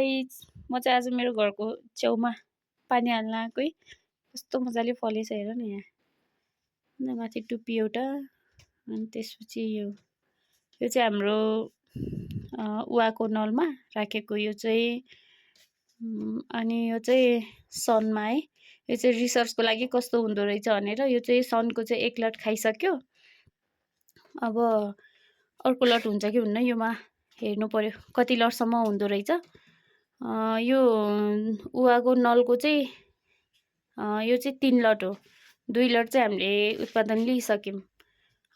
Guys म चाहिँ आज मेरो घरको छेउमा पानी हाल्न आएको है। कस्तो मजाले फलेछ हेर न यहाँ माथि टुप्पी एउटा अनि त्यसपछि यो चाहिँ हाम्रो उवाको नलमा राखेको यो चाहिँ अनि यो चाहिँ सनमा है। यो चाहिँ रिसर्चको लागि कस्तो हुँदो रहेछ भनेर यो चाहिँ सनको चाहिँ एक लट खाइसक्यो। अब अर्को लट हुन्छ कि हुन्न योमा हेर्नु पर्यो कति लटसम्म हुँदो रहेछ। यो उवाको नलको चाहिँ यो चाहिँ 3 लट हो। 2 लट चाहिँ हामीले उत्पादन लिइसक्यौँ।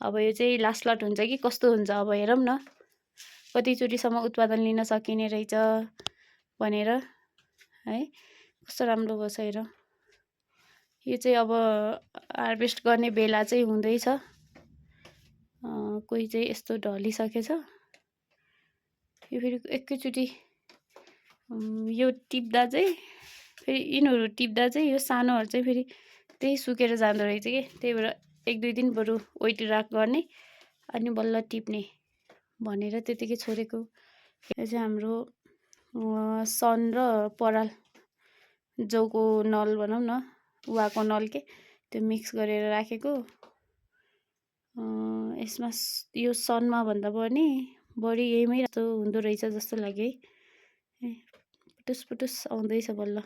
अब यो चाहिँ लास्ट लट हुन्छ कि कस्तो हुन्छ अब हेरौँ न कतिचोटिसम्म उत्पादन लिन सकिने रहेछ भनेर है। कस्तो राम्रो भएछ हेर। यो चाहिँ अब हार्भेस्ट गर्ने बेला चाहिँ हुँदैछ। कोही चाहिँ यस्तो ढलिसकेछ। यो फेरि एकैचोटि यो टिप्दा चाहिँ फेरि यिनीहरू टिप्दा चाहिँ यो सानोहरू चाहिँ फेरि त्यही सुकेर जाँदो रहेछ कि। त्यही भएर 1-2 दिन बरु वेट राख गर्ने अनि बल्ल टिप्ने भनेर त्यतिकै छोडेको। यो चाहिँ हाम्रो सन र पराल जौको नल भनौँ न उवाको नल के त्यो मिक्स गरेर राखेको। यसमा यो सनमा भन्दा पनि बढी यहीमै हुँदो रहेछ जस्तो लाग्यो है। पुटुस पुटुस आउँदैछ बल्ल।